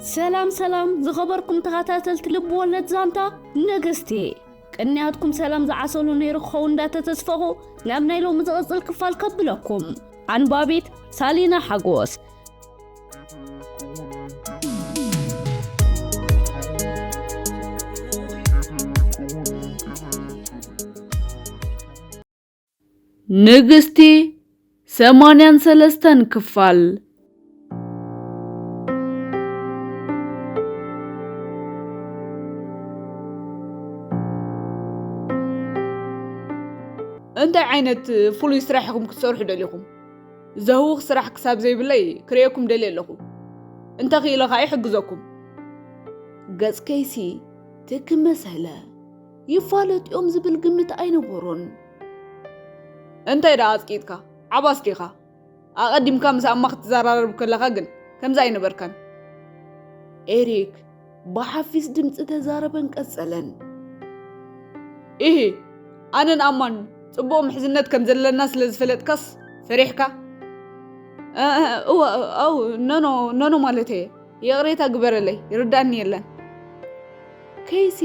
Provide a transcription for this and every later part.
ሰላም ሰላም ዝኸበርኩም ተኸታተልቲ ልብ ወለድ ዛንታ ንግስቲ፣ ቅንያትኩም ሰላም ዝዓሰሉ ነይሩ ክኸውን እንዳተተስፈኹ ናብ ናይ ሎሚ ዝቕጽል ክፋል ከብለኩም። ኣንባቢት ሳሊና ሓጎስ። ንግስቲ ሰማንያን ሰለስተን ክፋል። እንታይ ዓይነት ፍሉይ ስራሕ ኢኹም ክትሰርሑ ደሊኹም? ዘህውኽ ስራሕ ክሳብ ዘይብለይ ክርእየኩም ደልየ ኣለኹ። እንተኽኢለ ኸኣ ይሕግዘኩም። ገጽ ከይሲ ትክ መሰለ። ይፋለጥ እዮም ዝብል ግምት ኣይነበሮን። እንታይ ደኣ ኣጽቂጥካ? ዓባስ ዲኻ? ኣቐዲምካ ምስ ኣማ ክትዘራረብ ከለኻ ግን ከምዚ ኣይነበርካን። ኤሪክ ብሓፊስ ድምጺ ተዛረበን ቀጸለን። ኢሂ፣ ኣነን ኣማን ጽቡቕ ምሕዝነት ከም ዘለና ስለ ዝፈለጥካስ ፈሪሕካ? እ፣ እ፣ እወ፣ ኣው፣ ኖኖ፣ ኖኖ ማለተየ። ይቕሬታ ግበረለይ፣ ይርዳእኒ የለን። ከይሲ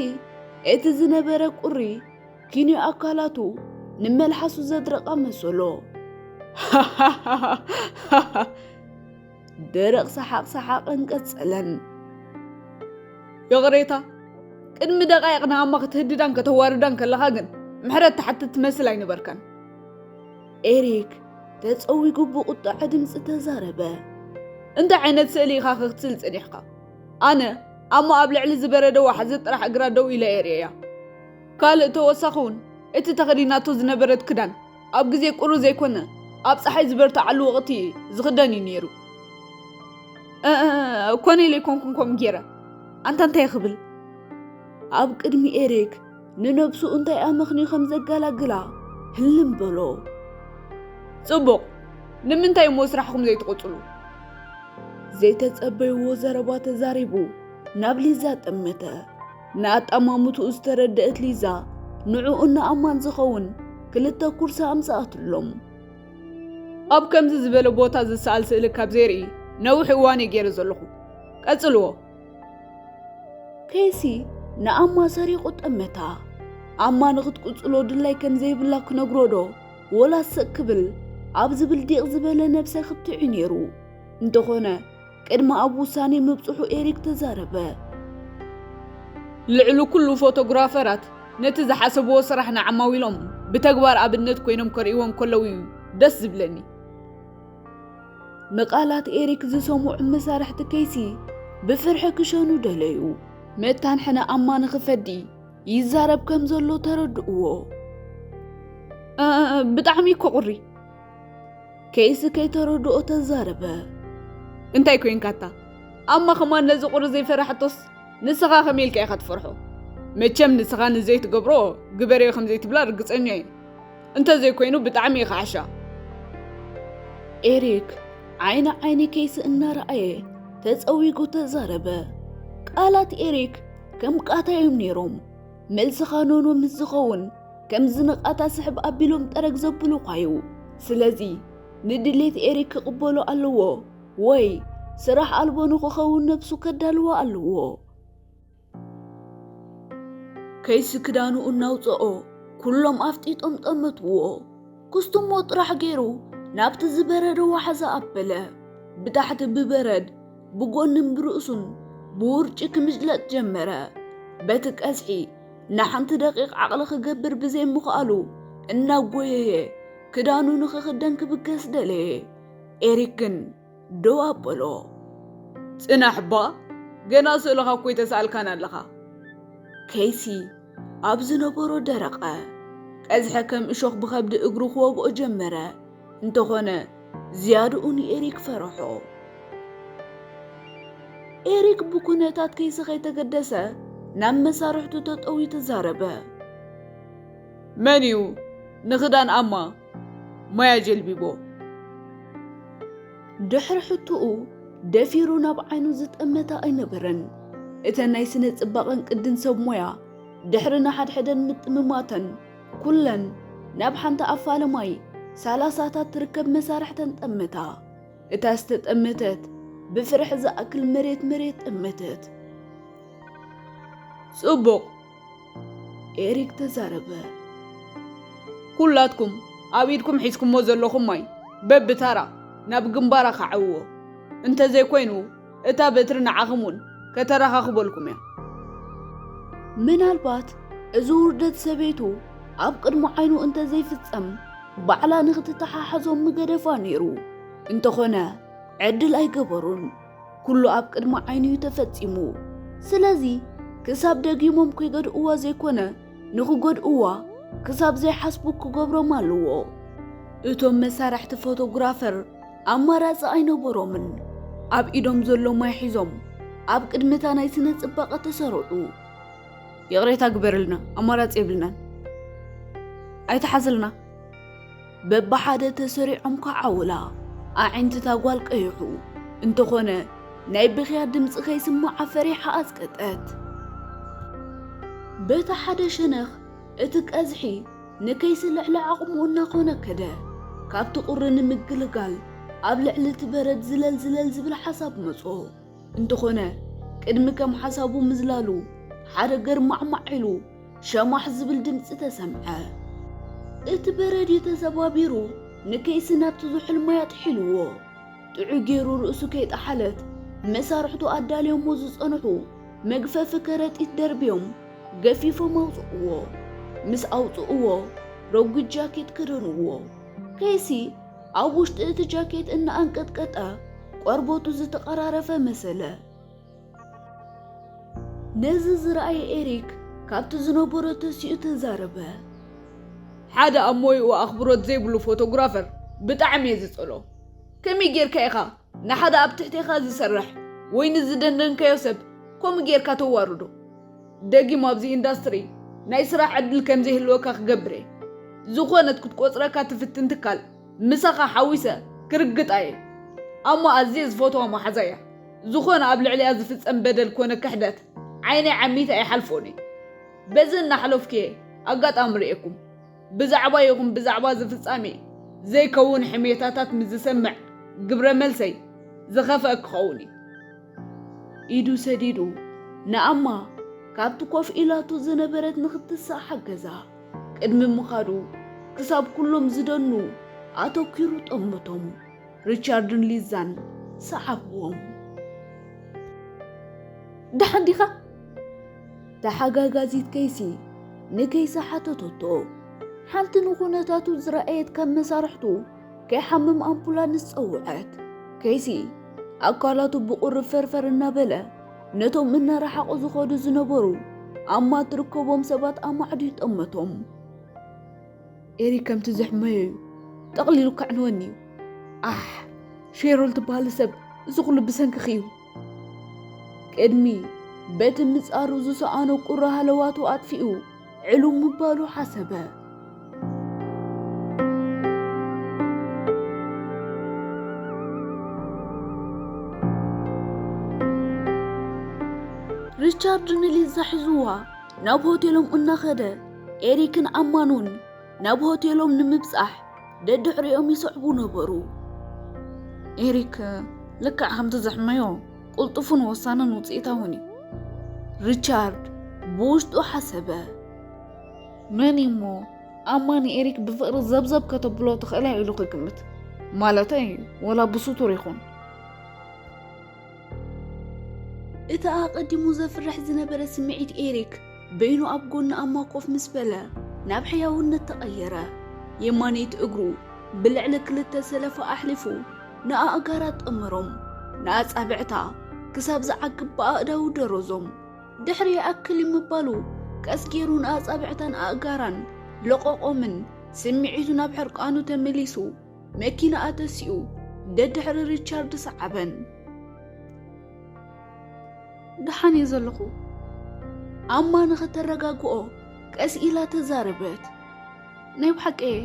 እቲ ዝነበረ ቁሪ ኪንዮ ኣካላቱ ንመልሓሱ ዘድረቓ መሰሎ። ደረቕ ሰሓቕ ሰሓቐን ቀጸለን። ይቕሬታ፣ ቅድሚ ደቓይቕ ንኣማ ክትህድዳን ከተዋርዳን ከለኻ ግን ምሕረት ትሓትት ትመስል ኣይነበርካን። ኤሪክ ተጸዊጉ ብቑጠዐ ድምጺ ተዛረበ። እንታይ ዓይነት ስእሊ ኢኻ ክትስእል ጸኒሕካ? ኣነ ኣማ ኣብ ልዕሊ ዝበረደ ዋሕዚ ጥራሕ እግራ ደው ኢለ እየ ርእየያ። ካልእ ተወሳኺ እውን እቲ ተኸዲናቶ ዝነበረት ክዳን ኣብ ግዜ ቁሪ ዘይኮነ ኣብ ጸሓይ ዝበርትዓሉ ወቕቲ ዝኽደን እዩ ነይሩ። እ፣ እ፣ እ፣ ኮነ ኢለ ኣይኮንኩን ከምኡ ገይረ። ኣንታ እንታይ ክብል? ኣብ ቅድሚ ኤሪክ ንነብሱ እንታይ ኣመኽንዩ ከም ዘገላግላ ህልም በሎ። ጽቡቕ፣ ንምንታይ እሞ ስራሕኹም ዘይትቕጽሉ? ዘይተጸበይዎ ዘረባ ተዛሪቡ ናብ ሊዛ ጠመተ። ንኣጠማምትኡ ዝተረደእት ሊዛ ንዕኡን ንኣማን ዝኸውን ክልተ ኩርሲ ኣምጽኣትሎም። ኣብ ከምዚ ዝበለ ቦታ ዝሰኣል ስእሊ ካብ ዘይርኢ ነዊሕ እዋን እየ ገይረ ዘለኹ። ቀጽልዎ። ከይሲ ንኣማ ሰሪቑ ጠመታ። ኣማ ንኽትቅጽሎ ድላይ ከም ዘይብላ ክነግሮ ዶ ወላ ሰቅ ክብል ኣብ ዝብል ዲቕ ዝበለ ነብሰ ክትዕ ነይሩ። እንተኾነ ቅድሚ ኣብ ውሳኔ ምብጽሑ ኤሪክ ተዛረበ። ልዕሊ ኩሉ ፎቶግራፈራት ነቲ ዝሓሰብዎ ስራሕ ንዓማዊሎም ብተግባር ኣብነት ኮይኖም ከርእይዎም ከለዉ እዩ ደስ ዝብለኒ። ንቃላት ኤሪክ ዝሰምዑ መሳርሕቲ ከይሲ ብፍርሒ ክሸኑ ደለዩ። መታን ሕነ ኣማ ንኽፈዲ ይዛረብ ከም ዘሎ ተረድእዎ። እ፣ እ፣ እ፣ ብጣዕሚ እኮ ቁሪ። ከይሲ ከይተረድኦ ተዛረበ። እንታይ ኮይንካታ? ኣማ ከማን ነዚ ቁሪ ዘይፈራሕቶስ ንስኻ ከመይ ኢልካ ኢኻ ትፈርሖ? መቸም ንስኻ ንዘይትገብሮ ግበርዮ ከም ዘይትብላ ርግጸኛ እየ። እንተዘይኮይኑ ብጣዕሚ ኢኻ ዓሻ። ኤሪክ ዓይኒ ዓይኒ ከይሲ እናረኣየ ተጸዊጉ ተዛረበ። ቃላት ኤሪክ ከም ቃታ እዮም ነይሮም። መልስኻ ኖኖ ምስ ዝኸውን ከምዚ ንቃታ ስሕብ ኣቢሎም ጠረግ ዘብሉኻ እዩ። ስለዚ ንድሌት ኤሪክ ክቕበሎ ኣለዎ ወይ ስራሕ ኣልቦ ንኽኸውን ነብሱ ከዳልዎ ኣለዎ። ከይሲ ክዳኑ እናውፅኦ ኩሎም ኣፍጢጦም ጠመትዎ። ክስትሞ ጥራሕ ገይሩ ናብቲ ዝበረደ ዋሓዛ ኣበለ። ብታሕቲ ብበረድ ብጎንን ብርእሱን ብውርጪ ክምጅለጥ ጀመረ። በቲ ቀዝሒ ንሓንቲ ደቂቕ ዓቕሊ ክገብር ብዘይምኽኣሉ እናጎየየ ክዳኑ ንኽኽደን ክብገስ ደለየ። ኤሪክ ግን ደው ኣበሎ። ጽናሕ እባ፣ ገና ስእልኻ እኮ ኣይተሳእልካን ኣለኻ። ከይሲ ኣብ ዝነበሮ ደረቐ። ቀዝሐ ከም እሾኽ ብኸብዲ እግሩ ክወግኦ ጀመረ። እንተኾነ ዝያድኡ ንኤሪክ ፈርሖ። ኤሪክ ብኩነታት ከይሲ ከይተገደሰ ናብ መሳርሕቱ ተጠውዩ ተዛረበ። መን እዩ ንኽዳን ኣማ ማያ ጀልቢቦ? ድሕሪ ሕቶኡ ደፊሩ ናብ ዓይኑ ዝጠመተ ኣይነበረን። እተን ናይ ስነ ጽባቐን ቅድን ሰብ ሞያ ድሕሪ ንሓድሕደን ምጥምማተን ኩለን ናብ ሓንቲ ኣፋለማይ ሰላሳታት ትርከብ መሳርሕተን ጠመታ። እታ ዝተጠመተት ብፍርሒ ዝኣክል መሬት መሬት ጠመተት። ጽቡቕ፣ ኤሪክ ተዛረበ። ኩላትኩም ኣብ ኢድኩም ሒዝኩሞ ዘለኹም ማይ በብታራ ናብ ግንባራ ከዓውዎ። እንተዘይኮይኑ እታ በትሪ ንዓኹም እውን ከተረኻኽበልኩም እያ። ምናልባት እዚ ውርደት ሰበይቱ ኣብ ቅድሚ ዓይኑ እንተዘይፍጸም ባዕላ ንኽትተሓሓዞ ምገደፋ ነይሩ። እንተኾነ ዕድል ኣይገበሩን። ኩሉ ኣብ ቅድሚ ዓይኑ እዩ ተፈጺሙ። ስለዚ ክሳብ ደጊሞም ከይገድእዋ ዘይኮነ ንኽጎድእዋ ክሳብ ዘይሓስቡ ክገብሮም ኣለዎ። እቶም መሳርሕቲ ፎቶግራፈር ኣማራጺ ኣይነበሮምን። ኣብ ኢዶም ዘሎ ማይ ሒዞም ኣብ ቅድሚታ ናይ ስነ ጽባቐ ተሰርዑ። ይቕሬታ ግበርልና፣ ኣማራጺ የብልናን። ኣይተሓዝልና። በብሓደ ተሰሪዖም ከዓውላ ኣዒንትታ ጓል ቀይሑ። እንተኾነ ናይ ብኽያ ድምፂ ከይስምዓ ፈሪሓ ኣጽቀጠት። በታ ሓደ ሸነኽ እቲ ቀዝሒ ንከይሲ ልዕሊ ዓቕሙ እናኾነ ከደ። ካብቲ ቁሪ ንምግልጋል ኣብ ልዕሊ እቲ በረድ ዝለል ዝለል ዝብል ሓሳብ መጾ። እንተኾነ ቅድሚ ከም ሓሳቡ ምዝላሉ ሓደ ገርማዕማዕ ኢሉ ሸማሕ ዝብል ድምፂ ተሰምዐ። እቲ በረድ እዩ ተሰባቢሩ ንከይሲ ናብቲ ዝሑል ማይ ኣጥሒልዎ። ጥዑይ ገይሩ ርእሱ ከይጠሓለት መሳርሕቱ ኣዳልዮሞ ዝጸንሑ መግፈፊ ከረጢት ደርብዮም ገፊፎም ኣውጽእዎ። ምስ ኣውጽእዎ ረጒድ ጃኬት ከደንዎ። ከይሲ ኣብ ውሽጢ እቲ ጃኬት እናኣንቀጥቀጠ ቆርበቱ ዝተቐራረፈ መሰለ። ነዚ ዝረኣየ ኤሪክ ካብቲ ዝነበሮ ተሲኡ ተዛረበ። ሓደ ኣብ ሞይኡ ኣኽብሮት ዘይብሉ ፎቶግራፈር ብጣዕሚ እየ ዝጸሎ። ከመይ ጌርካ ኢኻ ንሓደ ኣብ ትሕቴኻ ዝሰርሕ ወይ ንዝደንደንካዮ ሰብ ከምኡ ጌርካ ተዋርዶ? ደጊም ኣብዚ ኢንዳስትሪ ናይ ስራሕ ዕድል ከም ዘይህልወካ ክገብር እየ። ዝኾነት ክትቆጽረካ ትፍትን ትካል ምሳኻ ሓዊሰ ክርግጣ እየ። ኣሞ ኣዝየ ዝፈትዋ መሓዛ እያ። ዝኾነ ኣብ ልዕሊኣ ዝፍጸም በደል ኮነ ክሕደት ዓይነይ ዓሚተ ኣይሓልፎን እየ። በዚ እናሓለፍኩ እየ ኣጋጣሚ ርእየኩም። ብዛዕባ ይኹን ብዛዕባ ዝፍጻሜ ዘይከውን ሕሜታታት ምስ ዝሰምዕ ግብረ መልሰይ ዝኸፍአ ክኸውን እዩ። ኢዱ ሰዲዱ ንኣማ ካብቲ ኮፍ ኢላቶ ዝነበረት ንኽትሳእ ሓገዛ። ቅድሚ ምኻዱ ክሳብ ኩሎም ዝደኑ ኣተኲሩ ጠመቶም። ሪቻርድን ሊዛን ሰዓብዎም። ደሓን ዲኻ? ተሓጋጋዚት ከይሲ ንከይሲ ሓተተቶ። ሓንቲ ንኹነታቱ ዝረኣየት ካብ መሳርሕቱ ከይሓምም ኣምፑላ ምስ ጸውዐት፣ ከይሲ ኣካላቱ ብቑሪ ፈርፈር እናበለ ነቶም እናረሓቑ ዝኸዱ ዝነበሩ ኣማ ትርከቦም ሰባት ኣማዕድዩ ጠመቶም። ኤሪ ከምቲ ዝሕመዮ እዩ። ጠቕሊሉ ከዕንወኒ እዩ። ኣሕ፣ ሼሮል ትበሃል ሰብ እዚ ኩሉ ብሰንክኺ እዩ። ቅድሚ በቲ ምጻሩ ዝሰኣኖ ቁሪ ሃለዋቱ ኣጥፊኡ ዕልው ምባሉ ሓሰበ። ሪቻርድ ንሊዛ ሒዝዋ ናብ ሆቴሎም እናኸደ ኤሪክን ኣማኑን ናብ ሆቴሎም ንምብጻሕ ደድሕሪኦም ይስዕቡ ነበሩ። ኤሪክ ልክዕ ከምቲ ዝሕመዮ ቅልጡፍን ወሳንን ውጽኢታውን እዩ። ሪቻርድ ብውሽጡ ሓሰበ። መን እዩ እሞ ኣማ ንኤሪክ ብፍቕሪ ዘብዘብ ከተብሎ ትኽእላ ኢሉ ክግምት? ማለተይ ወላ ብስቱር ይኹን። እቲ ኣቐዲሙ ዘፍርሕ ዝነበረ ስምዒት ኤሪክ በይኑ ኣብ ጎኒ ኣማ ኮፍ ምስ በለ ናብ ሕያውነት ተቐየረ። የማነይቲ እግሩ ብልዕሊ ክልተ ሰለፋ ኣሕሊፉ ንኣእጋራ ጠመሮም። ንኣጻብዕታ ክሳብ ዝዓግብ ብኣእዳዉ ደረዞም። ድሕሪ ይኣክል እዩ ምባሉ ቀስ ገይሩ ንኣጻብዕታን ኣእጋራን ለቐቖምን ስምዒቱ ናብ ሕርቃኑ ተመሊሱ መኪና ኣተሲኡ ደድሕሪ ሪቻርድ ሰዓበን። ደሓን እየ ዘለኹ። ኣማ ንኸተረጋግኦ ቀስ ኢላ ተዛረበት። ናይ ብሓቂ እየ።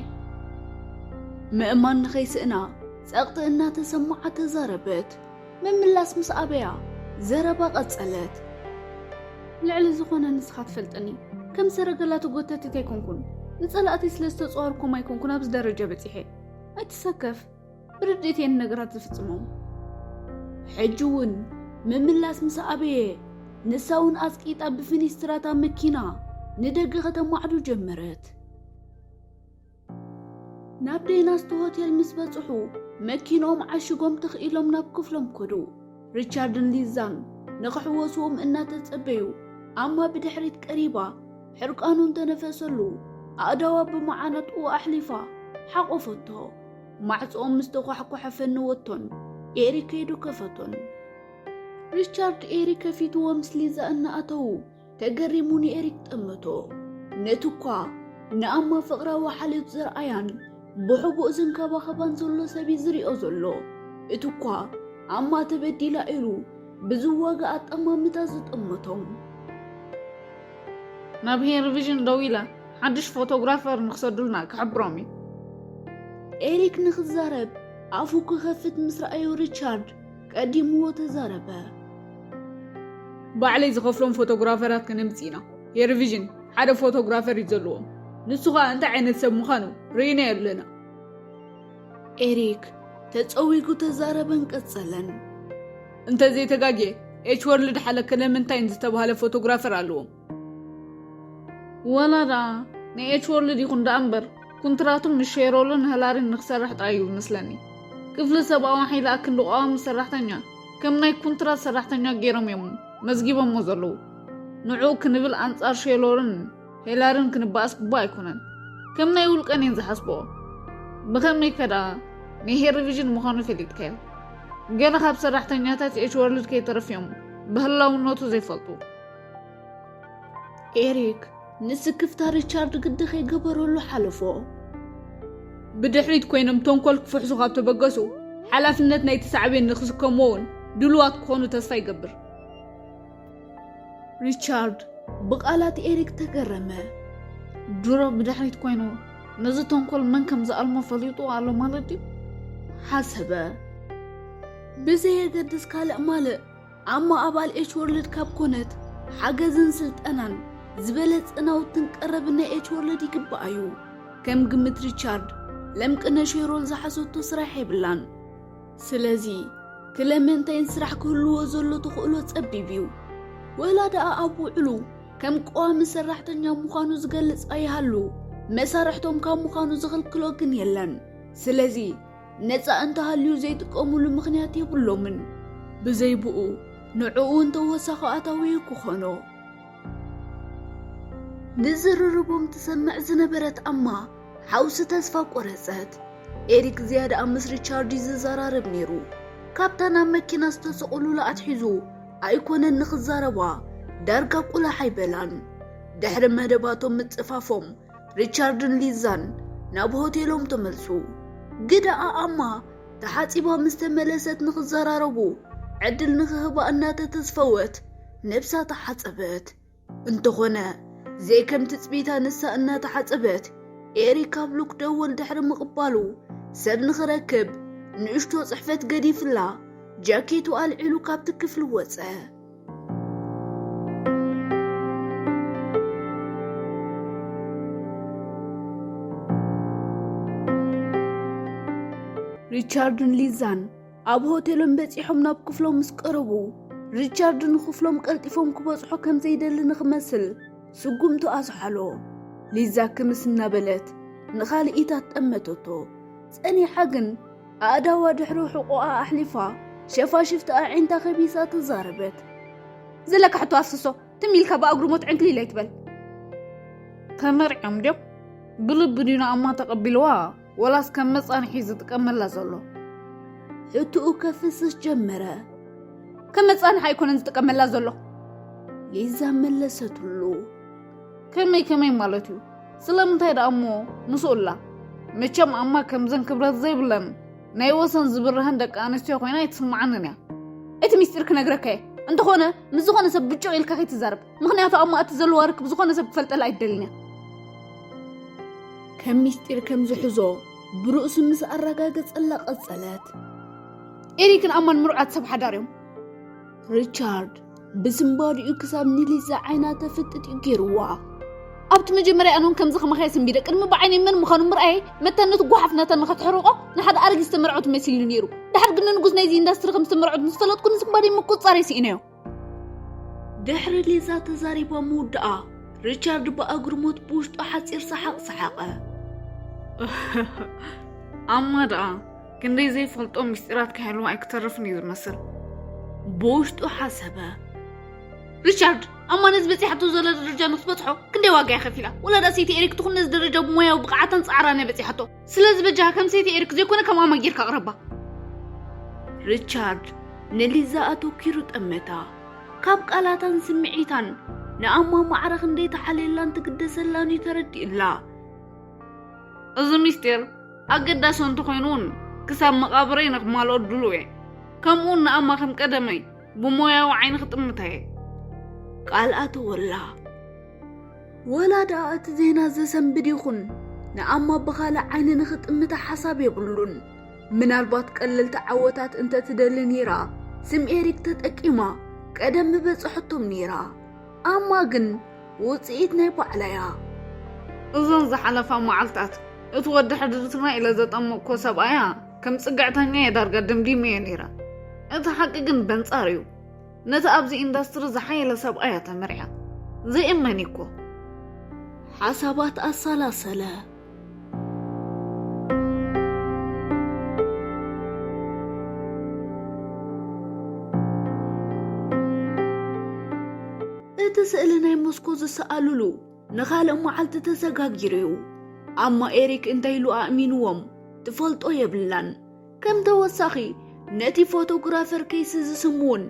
ምእማን ንኸይስእና ጸቕጢ እናተሰምዓ ተዛረበት። ምምላስ ምስ ኣበያ ዘረባ ቀጸለት። ልዕሊ ዝኾነ ንስኻ ትፈልጥኒ። ከም ሰረገላ ተጎተቲት ኣይኮንኩን። ንጸላእተይ ስለ ዝተጸዋርኩም ኣይኮንኩን ኣብዚ ደረጃ በጺሐ። ኣይትሰከፍ። ብርድኢት እየን ነገራት ዝፍጽሞም። ሕጂ እውን ምምላስ ምስ ኣበየ፣ ንሳ እውን ኣጽቂጣ ብፍኒስትራታ መኪና ንደገ ከተማዕዱ ጀመረት። ናብ ደይናስት ሆቴል ምስ በጽሑ፣ መኪንኦም ዓሽጎም ተኽኢሎም ናብ ክፍሎም ከዱ። ሪቻርድን ሊዛን ንኽሕወስዎም እናተጸበዩ፣ ኣማ ብድሕሪት ቀሪባ፣ ሕርቃኑ እንተነፈሰሉ፣ ኣእዳዋ ብመዓነጥኡ ኣሕሊፋ ሓቆፈቶ። ማዕጾኦም ምስ ተኳሕኮሐ ፈነወቶን ኤሪክ ከይዱ ከፈቶን። ሪቻርድ ኤሪክ ከፊትዎ ምስ ሊዛ እናኣተዉ፣ ተገሪሙ ንኤሪክ ጠመቶ። ነቲ እኳ ንኣማ ፍቕራዊ ሓልዮት ዘርኣያን ብሕቡእ ዝንከባኸባን ዘሎ ሰብ እዩ ዝሪኦ ዘሎ። እቲ እኳ ኣማ ተበዲላ ኢሉ ብዝዋጋእ ኣጠማምታ ዝጠመቶም። ናብ ሄር ቪዥን ደዊለ ሓድሽ ፎቶግራፈር ንክሰዱልና ክሕብሮም እዩ። ኤሪክ ንክዛረብ ኣፉ ክኸፍት ምስ ረኣዩ ሪቻርድ ቀዲምዎ ተዛረበ። ባዕለይ ዝኸፍሎም ፎቶግራፈራት ከነምጽእ ኢና። ሄር ቪዥን ሓደ ፎቶግራፈር እዩ ዘለዎም። ንሱ ኸኣ እንታይ ዓይነት ሰብ ምዃኑ ርኢናዮ ኣለና። ኤሪክ ተጸዊጉ ተዛረበን ቀጸለን። እንተ ዘይተጋግየ ኤች ወርልድ ሓለከ ለመንታይን ዝተባህለ ፎቶግራፈር ኣለዎም። ወላ ደኣ ናይ ኤች ወርልድ ይኹን ደኣ እምበር፣ ኩንትራቱ ምስ ሼሮልን ሄላሪን ንክሰርሕ ጥራይ እዩ ዝመስለኒ። ክፍሊ ሰብኣዊ ሓይሊ ኣክንዲ ቀዋሚ ሰራሕተኛ ከም ናይ ኩንትራት ሰራሕተኛ ገይሮም እዮም መዝጊቦሞ ዘለዉ። ንዕኡ ክንብል ኣንጻር ሼሎርን ሄላርን ክንበኣስ ግቡእ ኣይኮነን። ከም ናይ ውልቀን እየን ዝሓስብኦ። ብኸመይ ከ ደኣ ናይ ሄር ቪዥን ምዃኑ ፈሊጥካዮ? ገለ ካብ ሰራሕተኛታት ኤች ወርልድ ከይተረፍዮም ብህላውነቱ ዘይፈልጡ። ኤሪክ ንስክፍታ ሪቻርድ ግዲ ከይገበረሉ ሓለፎ። ብድሕሪት ኮይኖም ተንኮል ክፍሕሱ ካብ ተበገሱ፣ ሓላፍነት ናይቲ ሳዕቤን ንክስከምዎ እውን ድሉዋት ክኾኑ ተስፋ ይገብር። ሪቻርድ ብቓላት ኤሪክ ተገረመ። ድሮ ብድሕሪት ኮይኑ ነዚ ተንኮል መን ከም ዝኣልሞ ፈሊጡ ኣሎ ማለት ድዩ? ሓሰበ። ብዘየገድስ ካልእ ማልእ ኣማ ኣባል ኤች ወርልድ ካብ ኮነት፣ ሓገዝን ስልጠናን ዝበለጸ ናውትን ቀረብን ናይ ኤች ወርልድ ይግባኣ እዩ። ከም ግምት ሪቻርድ፣ ለምቅነ ሼሮል ዝሓሰቶ ስራሕ የብላን። ስለዚ ክለመንታይን ስራሕ ክህልዎ ዘሎ ተኽእሎ ጸቢብ እዩ። ወላ ደኣ ኣብ ውዕሉ ከም ቀዋሚ ሰራሕተኛ ምዃኑ ዝገልጽ ኣይሃሉ፣ መሳርሕቶም ካብ ምዃኑ ዝኽልክሎ ግን የለን። ስለዚ ነጻ እንተሃልዩ ዘይጥቀሙሉ ምኽንያት የብሎምን። ብዘይ ብኡ ንዕኡ እውን ተወሳኺ ኣታዊ እዩ ክኾኖ። ንዝርርቦም ትሰምዕ ዝነበረት ኣማ ሓውሲ ተስፋ ቆረጸት። ኤሪክ ዝያዳ ምስ ሪቻርድ እዩ ዝዘራረብ ነይሩ። ካብታ ናብ መኪና ዝተሰቕሉላ ኣትሒዙ ኣይኮነን ንኽዛረባ፣ ዳርጋ ቁላሕ ኣይበላን። ድሕሪ መደባቶም ምጽፋፎም፣ ሪቻርድን ሊዛን ናብ ሆቴሎም ተመልሱ። ግዳ ኣማ ተሓጺባ ምስ ተመለሰት ንኽዘራረቡ ዕድል ንኽህባ እናተተስፈወት ነብሳ ተሓጸበት። እንተኾነ ዘይከም ትጽቢታ ንሳ እናተሓጸበት ኤሪክ ካብ ሉክ ደወል ድሕሪ ምቕባሉ ሰብ ንኽረክብ ንእሽቶ ጽሕፈት ገዲፍላ ጃኬቱ ኣልዒሉ ካብቲ ክፍሊ ወጸ። ሪቻርድን ሊዛን ኣብ ሆቴሎም በጺሖም ናብ ክፍሎም ምስ ቀረቡ፣ ሪቻርድ ንክፍሎም ቀልጢፎም ክበጽሑ ከም ዘይደሊ ንክመስል ስጉምቱ ኣስሓሎ። ሊዛ ክምስ እናበለት ንኻልኢታት ጠመተቶ። ጸኒሓ ግን ኣእዳዋ ድሕሪ ሕቖኣ ኣሕሊፋ፣ ሸፋሽፍቲ ኣዒንታ ከቢሳ ተዛረበት። ዘለካ ሕቶ ኣፍስሶ፣ ትም ኢልካ ብኣግርሞት ዕንክሊል ኣይትበል። ተመርዕዮም ድዮም? ብልቢ ድዩ ንኣማ ተቐቢልዋ? ወላስ ከም መጻንሒ ዝጥቀመላ ዘሎ? ሕቶኡ ከፍስስ ጀመረ። ከም መጻንሒ ኣይኮነን ዝጥቀመላ ዘሎ። ሊዛ መለሰትሉ። ከመይ ከመይ ማለት እዩ? ስለምንታይ ደኣ እሞ ምስኡ ኣላ? መቸም ኣማ ከምዘን ክብረት ዘይብለን ናይ ወሰን ዝብርሀን ደቂ ኣንስትዮ ኮይና ኣይትስምዓንን እያ። እቲ ሚስጢር ክነግረካ እየ። እንተኾነ ምስ ዝኾነ ሰብ ብጭቕ ኢልካ ከይትዛረብ። ምኽንያቱ ኣማ እቲ ዘለዋ ርክብ ዝኾነ ሰብ ክፈልጠላ ኣይትደልን እያ። ከም ሚስጢር ከም ዝሕዞ ብርእሱ ምስ ኣረጋገጸላ ቀጸለት። ኤሪክን ኣማን ምሩዓት ሰብ ሓዳር እዮም። ሪቻርድ ብስንባዲኡ ክሳብ ንሊዛ ዓይና ተፍጥጥ እዩ ገይርዋ። ኣብቲ መጀመርያ ኣነውን ከምዚ ከማኸየ ሰንቢደ ቅድሚ ብዓይነይ መን ምዃኑ ምርኣየይ መታን ነቲ ጓሓፍ ናታ ንኸትሕርቆ ንሓደ ኣረጊት ዝተመርዐወት መሲሉ ነይሩ። ድሕር ግን ንንጉስ ናይዚ ኢንዳስትሪ ከም ዝተመርዑት ምስ ፈለጥኩ ንስንባደይ ምቁጽጻር ይስኢነዮ። ድሕሪ ሊዛ ተዛሪባ ምውድኣ፣ ሪቻርድ ብኣግርሞት ብውሽጡ ሓጺር ሰሓቕ ሰሓቐ። ኣማ ደኣ ክንደይ ዘይፈልጦ ምስጢራት ክሕልዋ ኣይክተርፍን እዩ ዝመስል። ብውሽጡ ሓሰበ። ሪቻርድ፣ ኣማ ነዚ በጺሓቶ ዘላ ደረጃ ንክትበጽሖ ክንደይ ዋጋ እያ ከፊላ? ወላ ደኣ ሰይቲ ኤሪክ ትኹን ነዚ ደረጃ ብሞያዊ ብቕዓታን ጻዕራን እያ በጺሓቶ። ስለዚ በጃኻ ከም ሰይቲ ኤሪክ ዘይኮነ ከም ኣማ ጌርካ ኣቕረባ። ሪቻርድ ንሊዛ ኣተኪሩ ጠመታ። ካብ ቃላታን ስምዒታን ንኣማ ማዕረ ክንደይ ተሓልየላን ትግደሰላን እዩ ተረዲእላ። እዚ ምስጢር ኣገዳሲ እንተኾይኑ እውን ክሳብ መቓብረይ ንክማልኦ ድሉው እየ። ከምኡ እውን ንኣማ ከም ቀደመይ ብሞያዊ ዓይኒ ክጥምታ እየ። ቃል ኣተወላ። ወላ ደኣ እቲ ዜና ዘሰንብድ ይኹን ንኣማ ብኻልእ ዓይኒ ንኽጥምታ ሓሳብ የብሉን። ምናልባት ቀለልቲ ዓወታት እንተትደሊ ነይራ፣ ስም ኤሪክ ተጠቂማ ቀደም ምበጽሐቶም ነይራ። ኣማ ግን ውጽኢት ናይ ባዕላ እያ። እዞን ዝሓለፋ መዓልታት እቲ ወዲ ሕድርትና ኢለ ዘጠመቅኮ ሰብኣያ ከም ጽግዕተኛ እየ ዳርጋ ደምዲመዮ ነይረ። እቲ ሓቂ ግን በንጻር እዩ። ነቲ ኣብዚ ኢንዳስትሪ ዝሓየለ ሰብኣያ ተመርዕያ። ዘይእመን እኮ። ሓሳባት ኣሰላሰለ። እቲ ስእሊ ናይ ሞስኮ ዝሰኣሉሉ ንኻልእ መዓልቲ ተሰጋጊሩ እዩ። ኣማ ኤሪክ እንታይ ኢሉ ኣእሚንዎም ትፈልጦ የብላን። ከም ተወሳኺ ነቲ ፎቶግራፈር ኬይሲ ዝስም እውን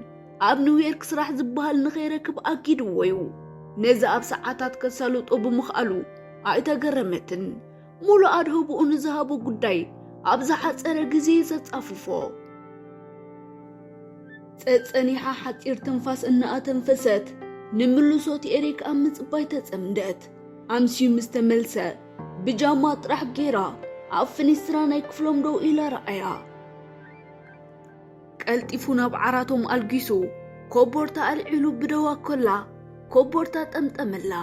ኣብ ኒውዮርክ ስራሕ ዝበሃል ንኸይረክብ ኣጊድዎ እዩ። ነዚ ኣብ ሰዓታት ከሳልጦ ብምኽኣሉ ኣይተገረመትን። ሙሉእ ኣድህቦኡ ንዝሃቦ ጉዳይ ኣብ ዝሓጸረ ግዜ ዘጻፍፎ። ጸጸኒሓ ሓጺር ትንፋስ እናኣተንፈሰት ንምልሶት ኤሪክ ኣብ ምጽባይ ተጸምደት። ኣምስዩ ምስ ተመልሰ ብጃማ ጥራሕ ጌራ ኣብ ፍኒስትራ ናይ ክፍሎም ደው ኢላ ረኣያ። ቀልጢፉ ናብ ዓራቶም ኣልጊሱ ኮቦርታ ኣልዒሉ ብደዋ ኮላ ኮቦርታ ጠምጠመላ።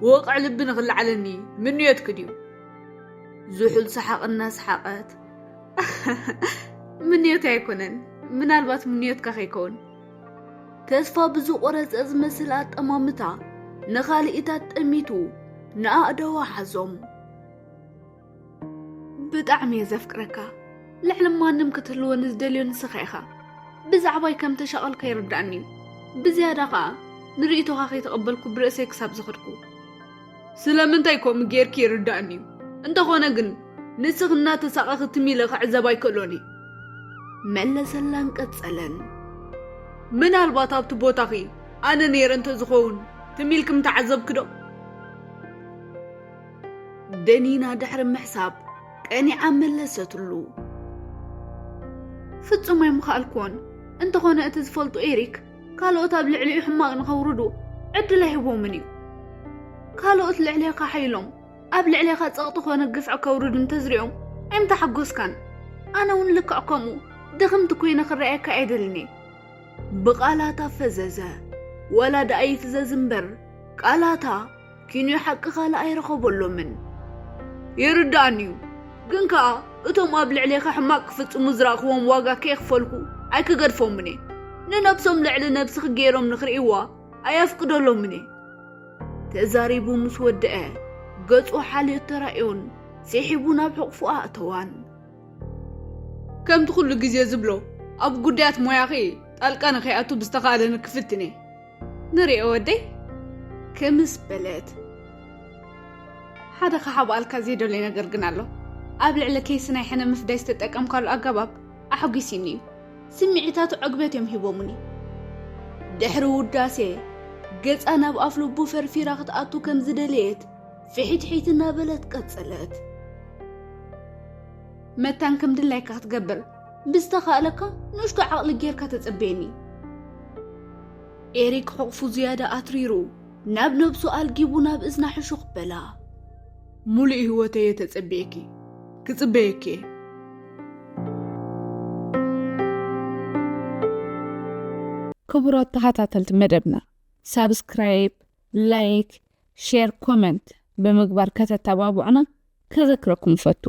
ወቕዕ ልቢ ንኽለዓለኒ ምንዮትኪ ድዩ? ዝሑል ሰሓቕ እናሰሓቐት። ምንዮት ኣይኮነን፣ ምናልባት ምንዮትካ ከይከውን። ተስፋ ብዝቆረጸ ዝመስል ኣጠማምታ ንኻልኢታት ጠሚቱ ንኣእደዋ ሓዞም። ብጣዕሚ እየ ዘፍቅረካ። ልዕሊ ማንም ክትህልወኒ ዝደልዮ ንስኻ ኢኻ። ብዛዕባይ ከም ተሻቐልካ ይርዳእኒ እዩ። ብዝያዳ ኸኣ ንርእይቶኻ ከይተቐበልኩ ብርእሰይ ክሳብ ዝኸድኩ። ስለምንታይ ከምኡ ጌርኪ ይርዳእኒ እዩ። እንተኾነ ግን ንስኺ እናተሳቐኺ ትም ኢለ ክዕዘብ ኣይክእሎን እየ። መለሰላን ቀጸለን። ምናልባት ኣብቲ ቦታኺ ኣነ ነይረ እንተዝኸውን ትም ኢልኪ ምተዓዘብኪ ዶ? ደኒና ድሕሪ ምሕሳብ ቀኒዓ መለሰትሉ። ፍጹም ኣይምኸኣልኩዎን። እንተኾነ እቲ ዝፈልጦ ኤሪክ ካልኦት ኣብ ልዕሊኡ ሕማቕ ንኸውርዱ ዕድል ኣይህቦምን እዩ። ካልኦት ልዕሌኻ ሓይሎም ኣብ ልዕሌኻ ጸቕጢ ኮነ ግፍዒ ከውርዱ እንተዝሪኦም ኣይምተሓጎስካን። ኣነ እውን ልክዕ ከምኡ ድኽምቲ ኮይነ ክረኣየካ ኣይደልን እየ። ብቓላታ ፈዘዘ። ወላ ደኣ ይፍዘዝ እምበር ቃላታ ኪንዮ ሓቂ ካልእ ኣይረኸበሎምን። ይርዳእኒ እዩ፣ ግን ከኣ እቶም ኣብ ልዕሌኻ ሕማቕ ክፍጽሙ ዝረእኽዎም ዋጋ ከየኽፈልኩ ኣይክገድፎምን እየ። ንነብሶም ልዕሊ ነብስኺ ገይሮም ንኽርእይዋ ኣየፍቅደሎምን እየ። ተዛሪቡ ምስ ወደአ ገጹ ሓልዮት ተራእዮን ስሒቡ ናብ ሕቑፉ ኣእተዋን። ከምቲ ኩሉ ግዜ ዝብሎ ኣብ ጉዳያት ሞያኺ ጣልቃ ንኸይኣቱ ብዝተኻእለኒ ክፍትን እየ። ንሪኦ ወደይ። ክምስ በለት። ሓደ ክሓብኣልካ ዘይደልዮ ነገር ግን ኣሎ። ኣብ ልዕሊ ኬይሲ ናይ ሕነ ምፍዳይ ዝተጠቀምካሉ ኣገባብ ኣሕጒሲኒ እዩ። ስምዒታቱ ዕግበት እዮም ሂቦምኒ። ድሕሪ ውዳሴ ገጻ ናብ ኣፍ ልቡ ፈርፊራ ክትኣቱ ከም ዝደለየት ፍሒትሒት እናበለት ቀጸለት። መታን ከም ድላይካ ክትገብር ብዝተኻእለካ ንእሽቶ ዓቕሊ ጌርካ ተጸበየኒ። ኤሪክ ሕቑፉ ዝያዳ ኣትሪሩ ናብ ነብሱ ኣልጊቡ ናብ እዝና ሕሹኽ በላ። ሙሉእ ህይወተይ እየ ተጸቢኤኪ፣ ክጽበየኪ እየ። ክቡራት ተኸታተልቲ መደብና፣ ሳብስክራይብ፣ ላይክ፣ ሼር፣ ኮመንት ብምግባር ከተተባብዑና ከዘክረኩም እፈቱ።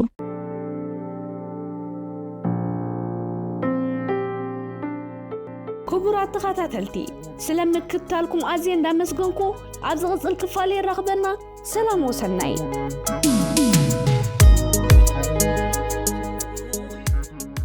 ክቡራት ተኸታተልቲ፣ ስለ ምክትታልኩም ኣዝየ እንዳመስገንኩ፣ ኣብ ዝቕጽል ክፋል የራኽበና። ሰላም ወሰናይ።